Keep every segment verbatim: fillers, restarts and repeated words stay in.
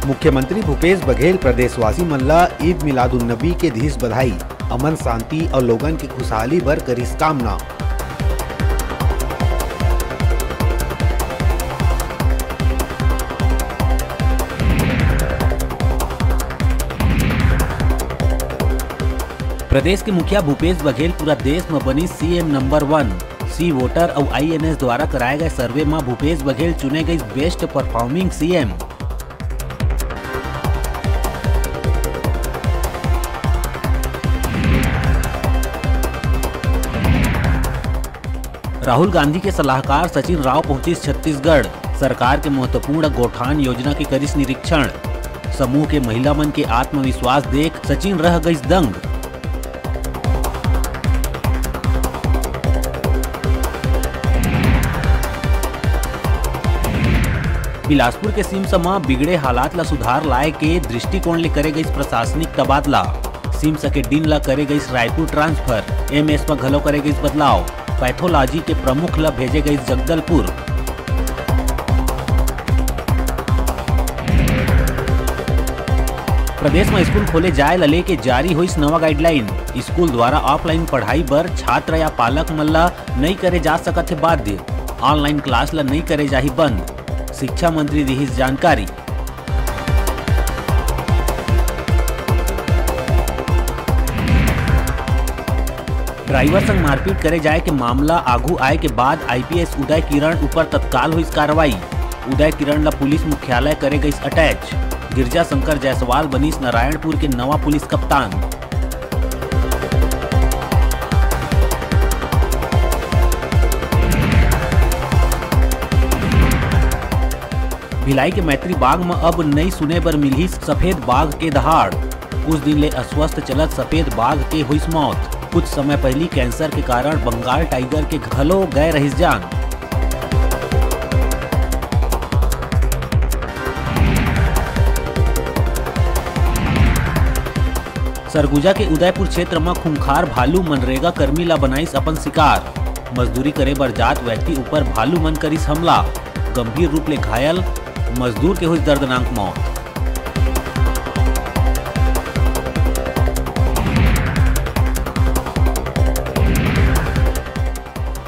मुख्यमंत्री भूपेश बघेल प्रदेशवासी मन ल ईद मिलादुन्नबी के दिस बधाई, अमन शांति अउ लोगन के खुशहाली बर करिस कामना। प्रदेश के मुखिया भूपेश बघेल पूरा देश म बनिस सीएम नंबर वन। सी वोटर अउ आईएनएस द्वारा कराए गए सर्वे म भूपेश बघेल चुने गइस best performing CM. Rahul Gandhi के सलाहकार सचिन राव पहुंचिस छत्तीसगढ़, सरकार के महत्वपूर्ण गौठान योजना के करिस निरीक्षण। समूह के महिला मन के आत्मविश्वास देख सचिन रह गइस दंग। बिलासपुर के सिम्स म बिगड़े हालात ल सुधार लाए के दृष्टिकोण ले करे गइस प्रशासनिक तबादला। सिम्स के डीन ल करे गइस रायपुर ट्रांसफर। एमएस म घलो करे गइस बदलाव। पैथोलॉजी के प्रमुख ल भेजे गइस जगदलपुर। प्रदेश म स्कूल खोले जाए ल लेके जारी होइस नवा गाइडलाइन। स्कूल द्वारा ऑफलाइन पढ़ाई बर छात्र या पालक मन ल नइ करे जा सकत हे बाध्य। ऑनलाइन क्लास ल नइ करे जाही बंद। शिक्षा मंत्री दिहिस जानकारी। ड्राइवर संग मारपीट करे जाए के मामला आगू आए के बाद आईपीएस उदय किरण ऊपर तत्काल होइस कार्रवाई। उदय किरण ल पुलिस मुख्यालय करे गइस अटैच। गिरजा शंकर जायसवाल बनिस नारायणपुर के नवा पुलिस कप्तान। भिलाई के मैत्री बाग म अब नई सुने बर मिलही सफेद बाघ के दहाड़। कुछ दिन ले अस्वस्थ चलत सफेद बाघ के होइस मौत। कुछ समय पहिली कैंसर के कारण बंगाल टाइगर के घलो गए रहिस जान। सरगुजा के उदयपुर क्षेत्र म खूंखार भालू मनरेगा कर्मी ला बनाइस अपन शिकार। मजदूरी करे बर जात व्यक्ति ऊपर भालू मन करिस हमला। गंभीर रूप ले घायल मजदूर के होइस दर्दनाक मौत।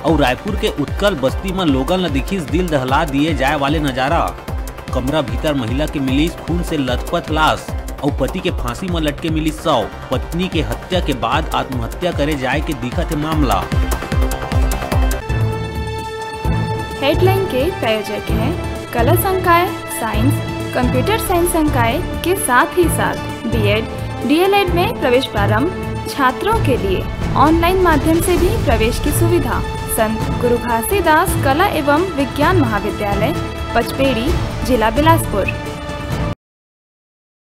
अउ रायपुर के उत्कल बस्ती म लोगन ल दिखिस दिल दहला दिए जाए वाले नजारा। कमरा भीतर महिला के मिलिस खून से लथपथ लाश, अउ पति के फांसी म लटके मिलिस शव। पत्नी के हत्या के बाद आत्महत्या करे जाए के दिखत हे मामला। हेडलाइन के प्रायोजक हैं कला संकाय, साइंस, कंप्यूटर साइंस संकाय के साथ ही साथ बीएड, डीएलएड में प्रवेश प्रारंभ, छात्रों के लिए ऑनलाइन माध्यम से भी प्रवेश की सुविधा। संत गुरु घासीदास कला एवं विज्ञान महाविद्यालय, पचपेड़ी, जिला बिलासपुर।